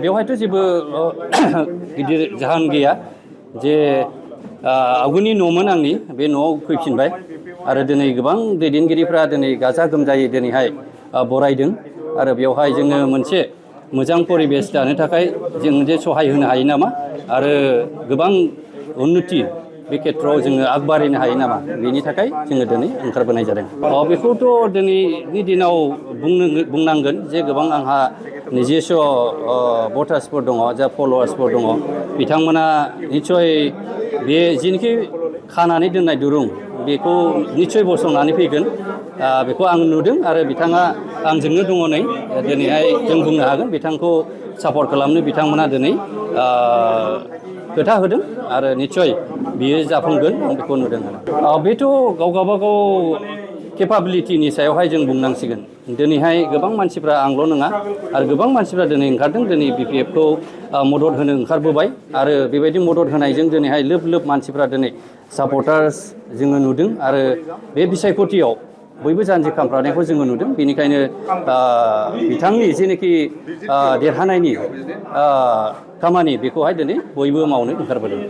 बेवहायथ' जेबो गिदिर जाहोन गैया जे आवगोलनि न'मोन आंनि बे न'आव फैफिनबाय आरो दिनै गोबां दैदेनगिरिफ्रा दिनै गाजा गोमजायै दिनैहाय बरायदों आरो बेवहाय जोङो मोनसे मोजां परिबेस दानो थाखाय जों जे सहाय होनो हायो नामा आरो गोबां उन्नति बे खेथ्रआव जोङो आगबारिनो हायो नामा बेनि थाखाय जोङो दिनै ओंखारबोनाय जादों। बेखौथ' दिनैनि दिनाव बुंनांगोन जे गोबां आंहा निजेस' भटार्सफोर दङ जा फल'वार्सफोर दङ बिथांमोना निस्सय बे जिनोखि खानानै दोननाय दुरुं बेखौ निस्सय बसंनानै फैगोन बेखौ आं नुदों आरो बिथाङा आंजोंनो दङ नै दिनैहाय जों बुंनो हागोन बिथांखौ सापर्ट खालामनो बिथांमोना दिनै खोथा होदों आरो निस्सय बियो जाफुंगोन आं बेखौ नुदों आरो बेथ' गावगाबागाव केपाबिलिटिनि सायावहाय जों बुंनांसिगोन दिनैहाय गोबां मानसिफ्रा आंल' नङा आरो गोबां मानसिफ्रा दिनै ओंखारदों दिनै बिपिएफखौ मदद होनो ओंखारबोबाय आरो बेबायदि मदद होनायजों दिनैहाय लोब लोब मानसिफ्रा दिनै सापर्टार्स जोङो नुदों आरो बे बिसायख'थियाव बयबो जानजि खामफ्रानायखौ जोङो नुदों बेनिखायनो बिथांनि जेनोखि देरहानायनि खामानि बेखौहाय दिनै बयबो मावनो ओंखारबोदों।